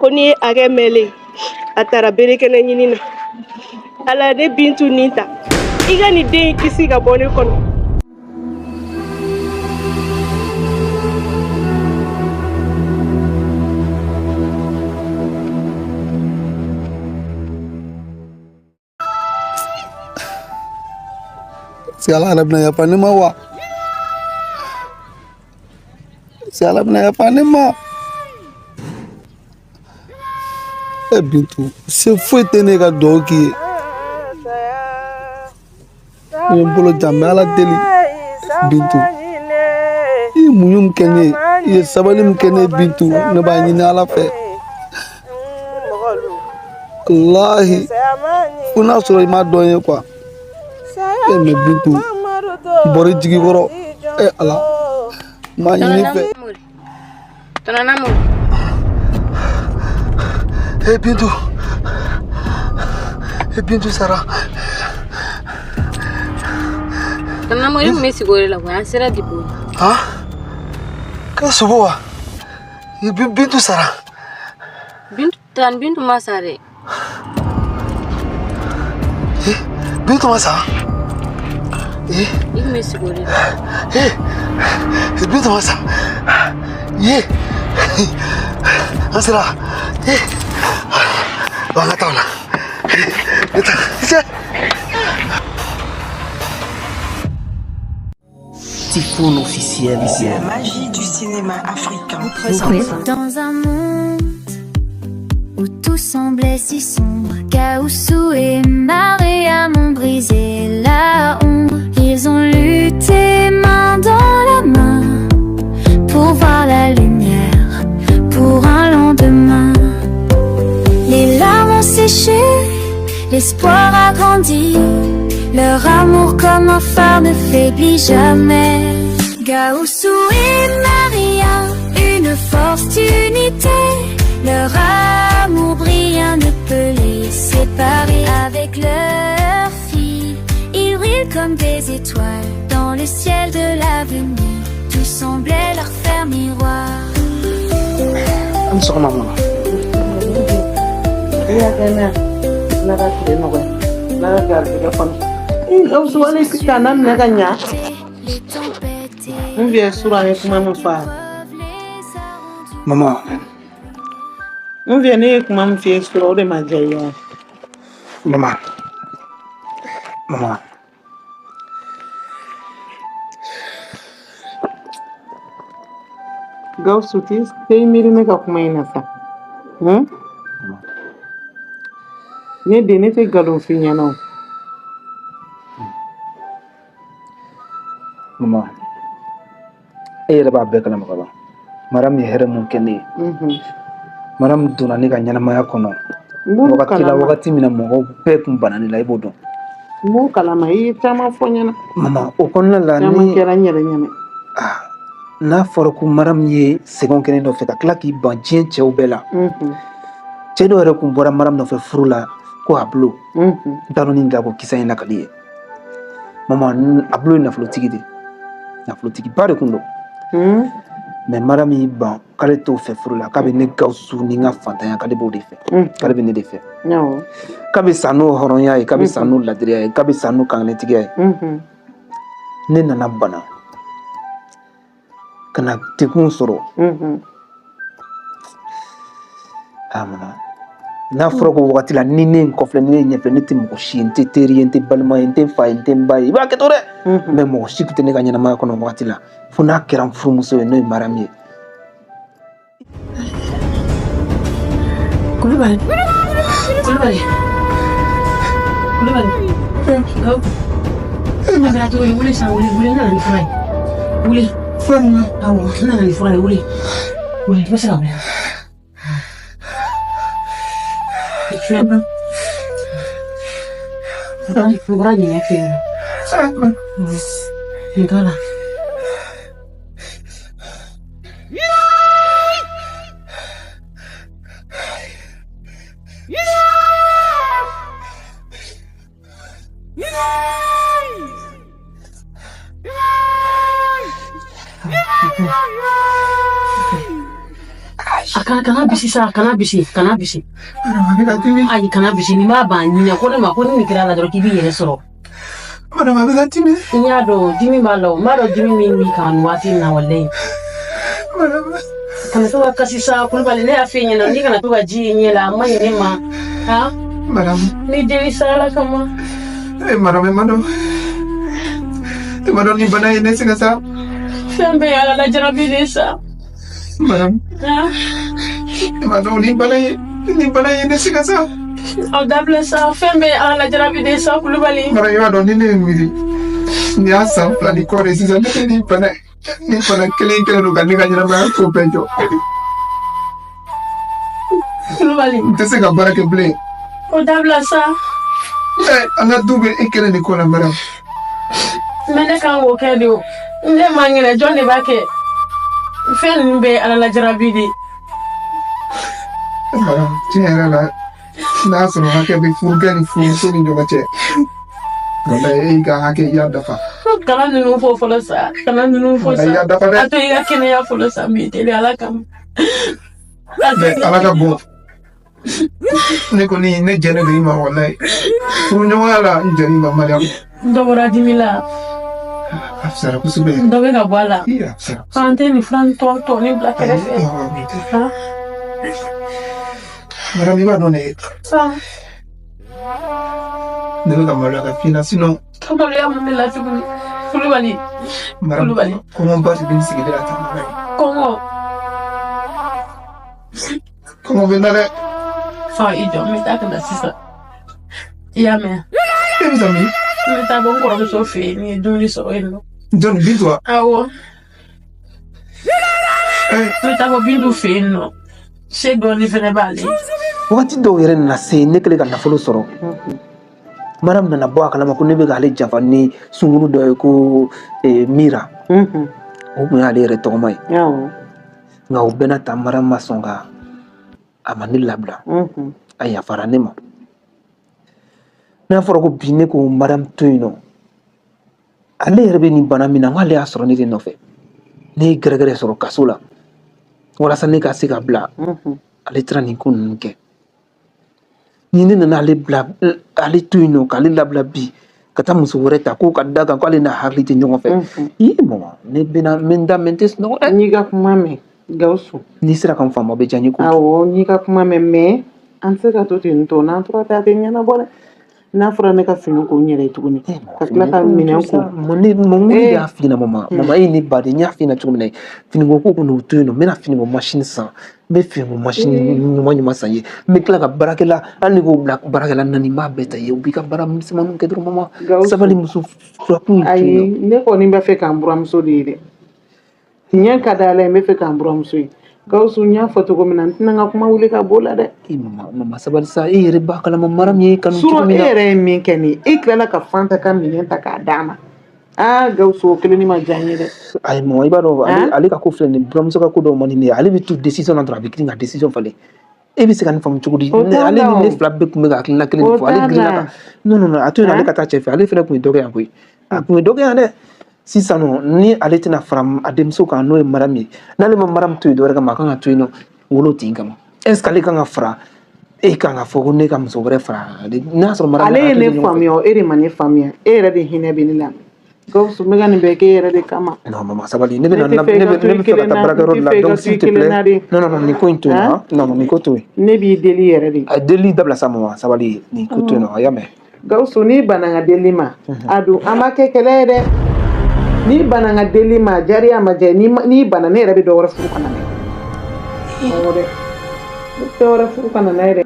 Ko n'i ye hakɛ mɛnlen a taara bere kɛnɛ ɲini na. Ala ne Bintu nin ta, i ka nin den in kisi ka bɔ ne kɔnɔ. Si Ala yɛrɛ bɛna yafa ne ma wa? Si Ala bɛna yafa ne ma? E Bintu, se foyi tɛ ne ka dugawu k'i ye. N ye n bolo jan, n bɛ Ala deli. Bintu, i ye muɲu min kɛ ne ye, i ye sabali min kɛ ne ye Bintu, ne b'a ɲini Ala fɛ. Walahi, fo n'a sɔrɔ i m'a dɔn ye quoi. E mais Bintu, n bɔra i jigi kɔrɔ. E Ala, n b'a ɲini i fɛ. Tɔnɔ Namori. E Bintu, e Bintu sara. Tɔnɔ Namori, i tun bɛ sigi o de la koyi, an sera depo. Han? K'e sogo wa? Bintu sara. Bintu tan Bintu ma sa dɛ. Bintu ma sa? I tun bɛ sigi o de la. Bintu ma sa. Ye. An sera. An ka taa o la. Ne taa. Se. Typhoon officiel. La magie du cinéma africain. Vous Dans un monde où tout semblait si sombre, Gaoussou et Mariam ont brisé la ombre. Ils ont lutté main dans la main pour voir la lumière, pour un lendemain. Les larmes ont séché, l'espoir a grandi. Leur amour comme un phare ne faiblit jamais. Gaoussou et Maria, une force d'unité. Leur amour brillant ne peut les séparer. Avec leur fille, ils brillent comme des étoiles dans le ciel de l'avenir. Tout semblait leur faire miroir. An sɔgɔma mama. I ya kɛnɛya, Ala ka tile nɔgɔya, Ala ka garijɛgɛ kɔnɔ. Gawusu, wali sisan na minɛ ka ɲa. Les tempêtes et N vieux sura ye kuma min fɔ a. Mama. N vieux, ne ye kuma min f'i ye sura, o de ma diya i ye wa? Mama. Mama. Gawusu, t'i tɛ miiri ne ka kuma in na sa. Hmm? Ne den, ne tɛ nkalon f'i ɲɛna o. Mama. E yɛrɛ b'a bɛɛ kalama ka ban. Mariam ye hɛrɛ mun kɛ ne ye. Mariam donna ne ka ɲɛnamaya kɔnɔ. N b'olu Wagati la kalama. Wagati min na mɔgɔw bɛɛ kun banna ne la, i b'o dɔn. N b'o kalama, i ye caman fɔ n ɲɛna. Mama, o kɔnɔna la Caman ni kɛra n yɛrɛ ɲɛna. N'a fɔra ko Mariam ye sɛgɛnw kɛ ne nɔfɛ ka tila k'i ban diɲɛ cɛw bɛɛ la. Cɛ dɔw yɛrɛ kun bɔra Mariam nɔfɛ furu la ko Ablo. N t'a dɔn ni n da ko kisa in lakali ye. Mama, Ablo ye nafolotigi de ye. Nafolotigiba de kun don. Mais Mariam y'i ban k'ale t'o fɛ furu la, k'a bɛ ne Gawusu ni n ka fantanya, k'ale b'o de fɛ. K'ale bɛ ne de fɛ. K'a bɛ sa n'o hɔrɔnya ye, k'a bɛ sa n'o ladiriya ye, k'a bɛ sa n'o kantigiya ye. Ne nana bana ka na degun sɔrɔ. Ah mama, n'a fɔra ko wagati la ni ne ye n kɔfilɛ, ni ne ye ɲɛfilɛ, ne tɛ mɔgɔ si ye, n tɛ teri ye, n tɛ balima ye, n tɛ fa ye, n tɛ n ba ye, i b'a kɛ to dɛ. Mais mɔgɔ si tun tɛ ne ka ɲɛnamaya kɔnɔ wagati la fo n'a kɛra n furumuso ye, n'o ye Mariam ye. Kulubali. Kulubali. Kulubali. Gawu. Ne kɛra cogo di? Wuli sa, wuli, wuli, n nana ni fura ye. Wuli. Fura mun? Awɔ, n nana ni fura ye, wuli. Wuli, i bɛ se ka wuli. Filɛ. N bɔra ɲɛɲɛ fɛ yen nɔ. Nin t'a la. A kana bisi sa, kana bisi, kana bisi. Mariam, a bɛ ka dimi. Ayi, kana bisi, nin b'a ban ɲinɛ ko ne ma ko ni nin kɛra la dɔrɔn k'i b'i yɛrɛ sɔrɔ. Mariam, a bɛ ka dimi. N y'a dɔn dimi b'a la o, n b'a dɔn dimi min b'i kan nin waati in na walayi. Mariam. Kana to ka kasi sa Kulubali, ne y'a f'i ɲɛna n'i kana to ka ji ye ɲɛ la a man ɲi ne ma. Han? Mariam. Ni deli sa Ala kama. Eh, Mariam, e ma dɔn. E ma dɔn ni bana ye ne sɛgɛn sa. Fɛn bɛɛ ye Ala lajarabi de ye sa. Mariam. Han? E ma dɔn ni bana ye ne sɛgɛn sa. Aw dabila sa, fɛn bɛɛ ye Ala lajarabi de ye sa Kulubali. Mariam, i b'a dɔn ni ne ye miiri. Nin y'a san 2 ni kɔ de sisan ne tɛ nin bana kelen kɛlen don ka ne ka ɲɛnamaya ko bɛɛ jɔ. Kulubali. N tɛ se ka baara kɛ bilen. O dabila sa. An ka du bɛ e kelen de kɔ la Mariam. Mais ne kan k'o kɛ de o. Ne ma ŋɛnɛ, jɔn de b'a kɛ? Fɛn ninnu bɛɛ ye Ala lajarabi de ye. Mariam, tiɲɛ yɛrɛ la n'a sɔrɔ hakɛ bɛ furukɛ ni furumuso ni ɲɔgɔn cɛ. Walayi e y'i ka hakɛ i y'a dafa. Kana ninnu fɔ fɔlɔ sa, kana ninnu fɔ sa. I y'a dafa dɛ. A to i ka kɛnɛya fɔlɔ sa, n b'i deli Ala kama. Mais Ala ka bon. Ne kɔni ne jɛnnen don i ma walayi. Furuɲɔgɔnya la n jɛn'i ma Mariam. Dɔ bɔra dimi la. A fisayara kosɛbɛ. Dɔ bɛ ka bɔ a la. I a fisayara. An tɛ nin fura tɔ ni bila kɛrɛfɛ. Mariam, i b'a dɔn ne. Sa. Ne bɛ ka maloya ka f'i ɲɛna sinon. Ka maloya mun de la tuguni? Kulubali. Kulubali. Kɔngɔba de bɛ n sigilen la tan Mariam. Kɔngɔ. Kɔngɔ bɛ n na dɛ. Fa i jɔ, n bɛ taa ka na sisan. I y'a mɛn? E bɛ taa min? N bɛ taa bɔ n kɔrɔmuso fɛ yen, ni ye dumuni sɔrɔ yen nɔ. Jɔnni, Bintu wa? Awɔ. N bɛ taa bɔ Bintu fɛ yen nɔ. Se dɔɔni fɛnɛ b'ale. Wagati dɔw yɛrɛ nana se ne kɛlen ka nafolo sɔrɔ. Mariam nana bɔ a kalama ko ne bɛ k'ale janfa ni sunkuru dɔ ye ko Mira. O tun y'ale yɛrɛ tɔgɔma ye. Nka o bɛɛ n'a ta Mariam ma sɔn ka a ma ne labila. A yafara ne ma. N'a fɔra ko bi ne ko Mariam to yen nɔ, ale yɛrɛ bɛ nin bana min na, n k'ale y'a sɔrɔ ne de nɔfɛ. Ne ye gɛrɛgɛrɛ sɔrɔ kaso la walasa ne ka se ka bila. Ale taara nin ko ninnu kɛ. Ni ne nana ale bila, ale to yen nɔ k'ale labila bi ka taa muso wɛrɛ ta k'o ka da kan k'ale n'a hakili tɛ ɲɔgɔn fɛ. I mama, ne bɛna n bɛ n da mɛ n tɛ sunɔgɔ dɛ. N y'i ka kuma mɛn Gawusu. N'i sera ka n faamu a bɛ diya n ye kojugu. Awɔ, n y'i ka kuma mɛn mais an tɛ se ka to ten tɔ, n'an tora ten a tɛ ɲɛnabɔ dɛ. N'a fɔra ne ka fini ko n yɛrɛ ye tuguni ka tila ka minɛn ko. Mun de y'a f'i ɲɛna mama? Mama e ye ne ba de ye, n y'a f'i ɲɛna cogo min na finiko ko kɔni o to yen nɔ, n bɛna finiko machine san, n bɛ finiko machine ɲuman ɲuman san ye, n bɛ tila ka baarakɛla, hali ni k'o bila baarakɛla naani n b'a bɛɛ ta ye, u b'i ka baara misɛnmaninw kɛ dɔrɔn mama. Sabali muso furakun to yen nɔ. Ayi, ne kɔni b'a fɛ k'an buramuso de ye dɛ. Tiɲɛ ka di Ala ye, n bɛ fɛ k'an buramuso ye. Gawusu, n y'a fɔ cogo min na, n tɛna n ka kuma wuli ka bɔ o la dɛ. E mama sabali sa, e yɛrɛ b'a kalama Mariam ye kanu cogo min na. E yɛrɛ ye min kɛ nin ye, e tilala ka Fanta ka minɛn ta k'a d'a ma. Aa Gawusu, o kelenni ma diya n ye dɛ. Ayi mama, i b'a dɔn ale ka ko filɛ nin ye, buramuso ka ko dɔw man di ne ye. Ale bɛ to décision na dɔrɔn, a bɛ girin ka décision falen. E bɛ se ka nin faamu cogo di? Ale ni ne fila bɛɛ tun bɛ ka hakilina kelen de fɔ, ale girinna ka. Non non non, a to yen nɔ, ale ka taa cɛ fɛ, ale fana tun ye dɔ kɛ yan koyi. A tun ye dɔ kɛ yan dɛ. Sisan nɔ ni ale tɛna fara a denmuso kan n'o ye Mariam ye, n'ale ma Mariam to yen dɔwɛrɛ kama, a kan ka to yen nɔ wolo tin kama. Est ce que ale kan ka fara e kan ka fɔ ko ne ka muso wɛrɛ fara ale n'a sɔrɔ Mariam Ale ye ne faamuya o, e de ma ne faamuya, e yɛrɛ de hinɛ bɛ ne la. Gawusu, n bɛ ka nin bɛɛ kɛ e yɛrɛ de kama. Non mama sabali, ne bɛ na ne bɛ fɛ ka taa baarakɛyɔrɔ de la, donc s'il te plaît. Non non non, nin ko in to yen nɔ, non non, nin ko to yen. Ne b'i deli yɛrɛ de. A deli dabila sa mama, sabali, nin ko to yen nɔ, a y'a mɛn. Gawusu, n'i banna n ka deli ma, a dun an b'a kɛ kɛlɛ ye dɛ. N'i banna n ka deli ma, a diyara a ma diya, n'i banna ne yɛrɛ bɛ dɔ wɛrɛ furu ka na n'a ye. Awɔ dɛ, ne bɛ dɔ wɛrɛ furu ka na n'a ye dɛ.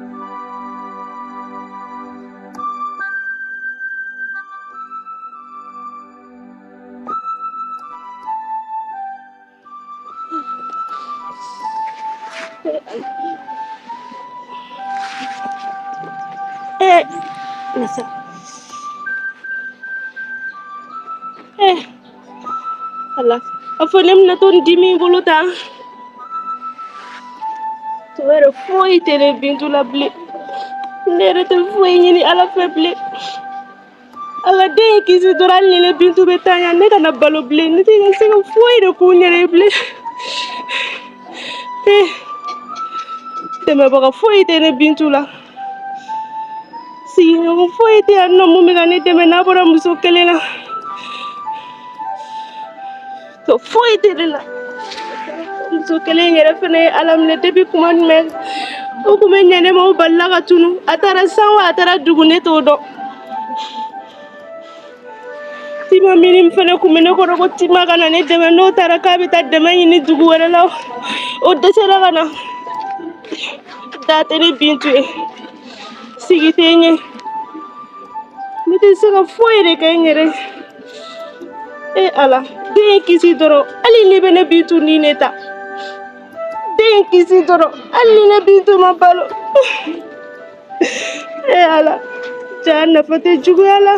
Masa. Allah. A fɔ ne bɛna to nin dimi bolo tan. To yɛrɛ foyi tɛ ne Bintu la bilen. Ne yɛrɛ tɛ foyi ɲini Ala fɛ bilen. Ala den ye kisi dɔrɔn, hali ni ne Bintu bɛ taa ɲɛ, ne kana balo bilen. Ne tɛ ka se ka foyi de k'u yɛrɛ ye bilen. Dɛmɛbaga foyi tɛ ne Bintu la. Sigiɲɔgɔn foyi tɛ yan nɔ mun bɛ ka ne dɛmɛ n'a bɔra muso kelen na. Tɔ foyi tɛ ne la. Muso kelen in yɛrɛ fɛnɛ ye Ala minɛ depuis kuma jumɛn o kun bɛ ɲɛ ne ma, o balila ka tunu. A taara san wa a taara dugu, ne t'o dɔn. Tima mini fɛnɛ kun bɛ ne kɔrɔ ko Tima ka na ne dɛmɛ, n'o taara k'a bɛ taa dɛmɛ ɲini dugu wɛrɛ la, o dɛsɛra ka na. Da tɛ ne Bintu ye, sigi tɛ n ye, ne tɛ se ka foyi de kɛ n yɛrɛ ye. E Ala, den in kisi dɔrɔn, hali n'i bɛ ne Bintu ni ne ta, den in kisi dɔrɔn, hali ni ne Bintu ma balo. E Ala, ja nafa tɛ juguya la.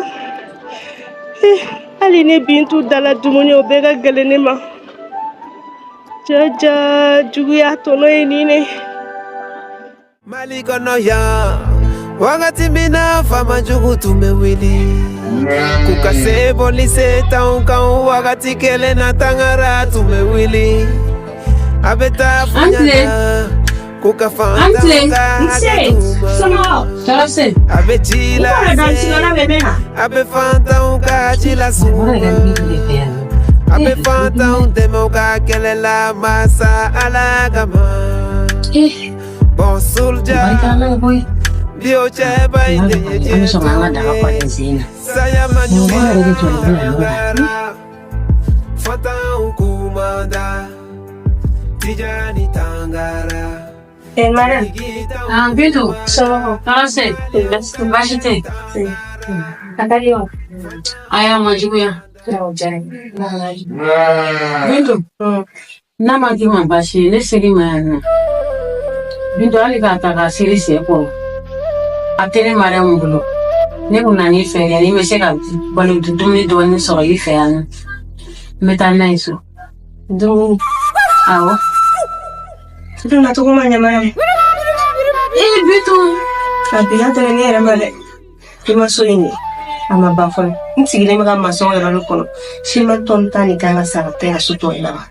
Hali ne Bintu dala dumuni, o bɛɛ ka gɛlɛn ne ma. Ja ja juguya tɔnɔ ye nin ne. Mali kɔnɔ yan, wagati min na faama jugu tun bɛ wuli k'u ka se bɔli se t'anw kan, wagati kelen na tangara tun bɛ wuli a bɛ taa fɔ ɲɛna k'u ka fantanw ka hakɛ d'u ma, a bɛ ci lase, a bɛ fantanw ka ci las'u ma, a bɛ fantanw dɛmɛ u ka kɛlɛ la masa Ala kama. Bon soldier, bio cɛba in de ye diɲɛ tɔn ye, saya ma ɲuman dɔgɔyara, fatanw kumanda, Tijani Tangara. Eh, madame. Ah, Bintu. Somɔgɔw? Tɔɔrɔ se. Baasi tɛ. A ka di wa? Aya ma juguya. O diyara n ye. Bintu. N'a ma k'i ma baasi ye, ne ser'i ma yan nɔ. Bintu, hali k'a ta k'a seri sɛ kɔrɔ, a tɛ ne Mariyamu bolo. Ne kun nan'i fɛ yan, ni n bɛ se ka balo dumuni dɔɔni sɔrɔ i fɛ yan nɔ. N bɛ taa n'a ye so. Dumuni? Awɔ. Donna cogo ma ɲɛ, Mariyamu. Ee Bintu. A bi ka gɛlɛn ne yɛrɛ ma dɛ. I ma so in ye. A ma ban fɔlɔ. N sigilen bɛ ka masɔn yɛrɛ de kɔnɔ. Siman tɔni 10 de kan ka san ka taa ka so tɔ laban.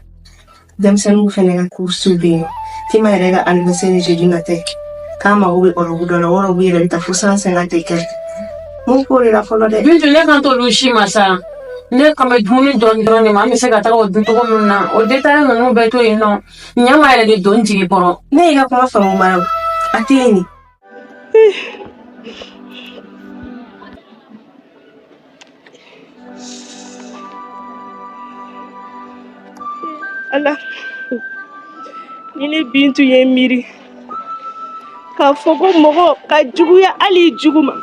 Denmisɛnninw fɛnɛ ka kursiw bɛ yen nɔ. Tima yɛrɛ ka anniversaire jeudi nata ye. K'a mago bɛ ɔrɔbu dɔ la, o ɔrɔbu yɛrɛ bɛ taa fo 150 et quelque. Mun k'o de la fɔlɔ dɛ. Bintu, ne kan t'olu si ma sa. Ne kan bɛ dumuni dɔɔni dɔrɔn de ma, an bɛ se ka taga o dun cogo min na, o détail ninnu bɛɛ to yen nɔ. Ɲama yɛrɛ de don n jigi kɔrɔ. Ne y'i ka kuma faamu, Mariyamu. A tɛ yen nin. Ala, ni ne Bintu ye miiri k'a fɔ ko mɔgɔ ka juguya hali i jugu ma,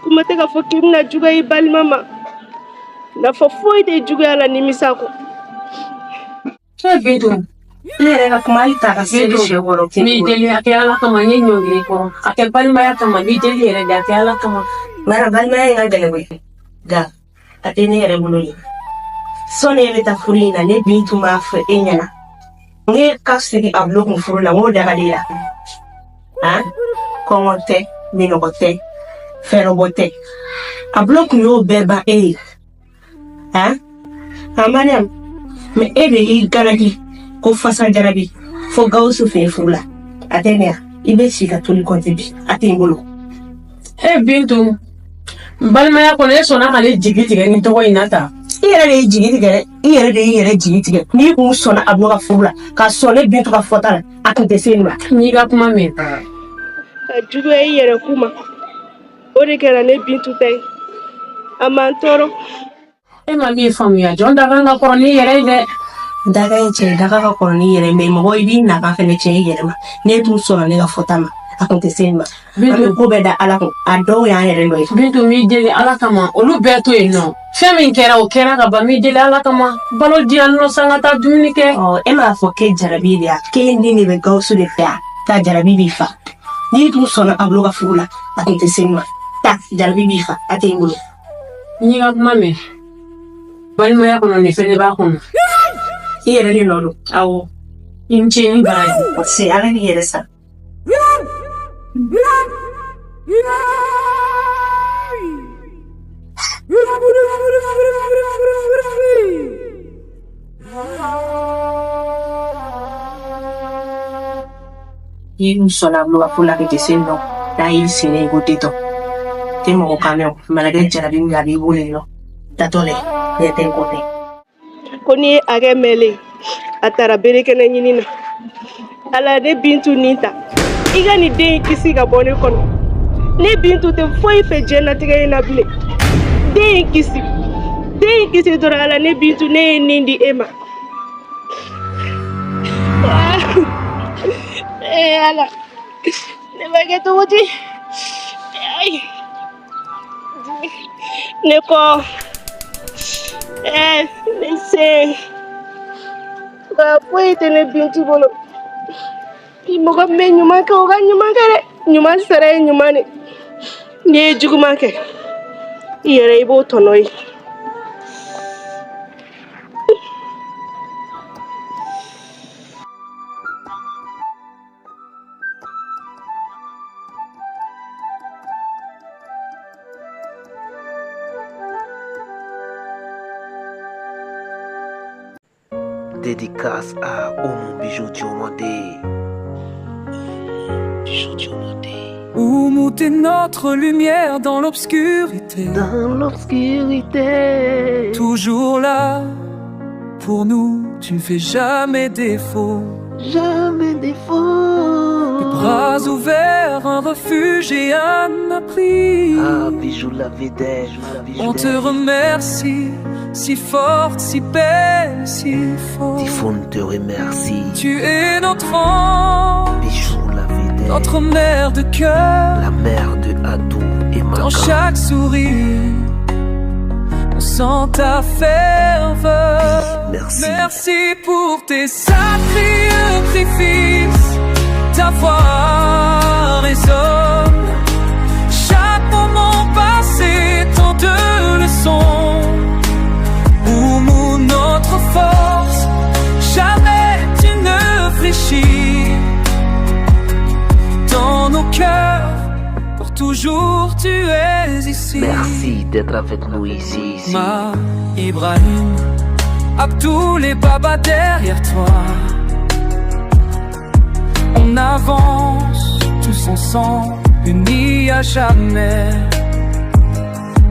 kuma tɛ k'a fɔ k'i bɛna juguya i balima ma. Nafa foyi tɛ juguya la nimisa kɔ. E Bintu. Ne yɛrɛ ka kuma hali ta ka seli sɛ kɔrɔ. N b'i deli, a kɛ Ala kama, n ye ɲɔngiri kɔrɔ. A kɛ balimaya kama, n b'i deli yɛrɛ de, a kɛ Ala kama. Mara, balimaya in ka gɛlɛn koyi. Nka a tɛ ne yɛrɛ bolo de. Sɔnni e bɛ taa furu in na, ne Bintu b'a fɔ e ɲɛna. Ne ka sigi a bulon kun furu la, n k'o daga de la. Han? Kɔngɔ tɛ, minɔgɔ tɛ, fɛɛrɛbɔ tɛ. A bulon kun y'o bɛɛ ban e ye. Han? Han, Mariam, mais e de y'i garaki ko fasa jarabi fo Gawusu fɛ yen furu la. A tɛ ne ya, i bɛ si ka toli kɔnte bi, a tɛ n bolo. E Bintu, n balimaya kɔnɔ, e sɔnna ka ne jigi tigɛ ni tɔgɔ in na ta. I yɛrɛ de y'i jigi tigɛ dɛ, i yɛrɛ de y'i yɛrɛ jigi tigɛ. N'i kun sɔnna a bolo ka furu la, ka sɔn ne Bintu ka fɔta la, a kun tɛ se nin ma. N y'i ka kuma mɛn. Ka juguya i yɛrɛ kun ma, o de kɛra ne Bintu ta ye. A man tɔɔrɔ. E ma min faamuya, jɔn da kan ka kɔrɔ n'i yɛrɛ ye dɛ. Daga ye cɛ, daga ka kɔrɔ n'i yɛrɛ ye, mais mɔgɔ i b'i nafa fɛnɛ cɛ i yɛrɛ ma. Ne tun sɔnna ne ka fɔta ma, a kun tɛ se nin ma. An bɛ ko bɛɛ da Ala kun, a dɔw y'an yɛrɛ nɔ ye. Bintu, n b'i deli Ala kama, olu bɛɛ to yen nɔ. Fɛn min kɛra, o kɛra ka ban. N b'i deli Ala kama, balo di yan nɔ san ka taa dumuni kɛ. Ɔ, e m'a fɔ k'e jarabi de ya, k'e ni de bɛ Gawusu de fɛ yan, taa jarabi b'i fa. N'i tun sɔnna a bolo ka furu la, a kun tɛ se nin ma. Taa jarabi b'i fa, a tɛ n bolo. N y'i ka kuma mɛn. Balimaya kɔnɔ, nin fɛnɛ b'a kɔnɔ. I yɛrɛ de nɔ don. Awɔ. I ni ce, ni baraji. Parce Ala k'i yɛrɛ sa. N'i kun sɔnna Ablo ka ko la k'i tɛ se nɔ, n'a y'i sen i ko tetɔ. Tɛ mɔgɔ kan mɛn o, mana kɛ jarabi min ye a b'i bolo yen nɔ. Tatɔ lɛ, ɲɛ tɛ n kɔ tɛ. Ko n'i ye hakɛ mɛnlen a taara bere kɛnɛ ɲini na. Ala ne Bintu nin ta, i ka nin den in kisi ka bɔ ne kɔnɔ. Ne Bintu tɛ foyi fɛ diɲɛnatigɛ in na bilen. Den in kisi, den in kisi dɔrɔn. Ala ne Bintu, ne ye nin di e ma. Ee Ala, ne b'a kɛ cogo di? Ayi, ne kɔ, ɛɛ ne sen, nka foyi tɛ ne Bintu bolo. Ni mɔgɔ min bɛ ɲuman kɛ, o ka ɲuman kɛ dɛ. Ɲuman sara ye ɲuman de. N'i ye juguman kɛ, i yɛrɛ i b'o tɔnɔ ye. Dédicace à Oumou Bijou Diomandé. Bijou Diomandé. Oumou, t'es notre lumière dans l'obscurité. Dans l'obscurité. Toujours là pour nous, tu ne fais jamais défaut. Jamais défaut. Les bras ouverts, un refuge et un abri. Ah, Bijou la vedette. On te remercie, si forte, si belle, si forte. Tifoun te remercie. Tu es notre ange, Bijou la vedette. notre mère de cœur. La mère de Adou et Makan. Dans chaque sourire, on sent ta ferveur. Merci. Merci pour tes sacrifices. Ta voix résonne. Chaque moment passé, tant de leçons. Oumou, notre force, jamais tu ne fléchis. Dans nos cœurs, pour toujours tu es ici. Merci d'être avec nous ici, ici. Ma Ibrahim, Abdoul et Baba derrière toi. On avance tous ensemble, unis à jamais.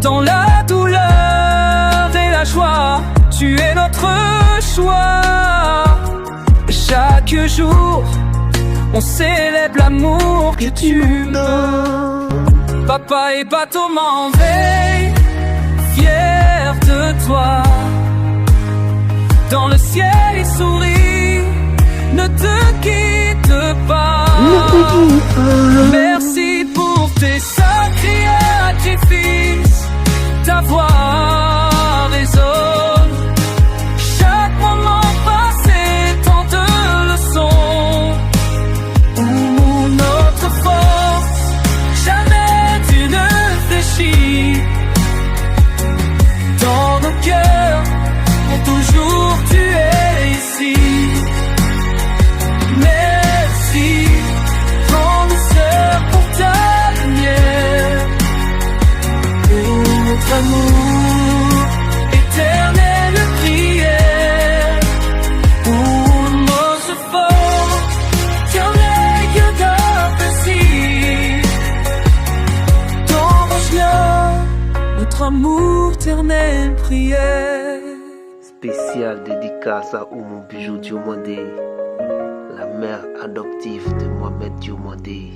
Dans la douleur et la joie, tu es notre choix. Chaque jour, on célèbre l'amour que tu me donnes. Papa et bateau m'en veille, fier de toi. Dans le ciel, il sourit, ne te quitte pas. Merci pour tes sacrifices, ta voix résonne. Chaque moment passé, tant de leçons. Oumou, notre force, jamais tu ne fléchis. Dans nos cœurs, pour toujours tu es ici. Merci, grande sœur, pour ta lumière. Pour notre amour, éternelle prière. Pour nos efforts, Notre amour, éternelle prière. Spéciale dédicace à Oumou Bijou Diomandé, la mère adoptive de Mohamed Diomandé.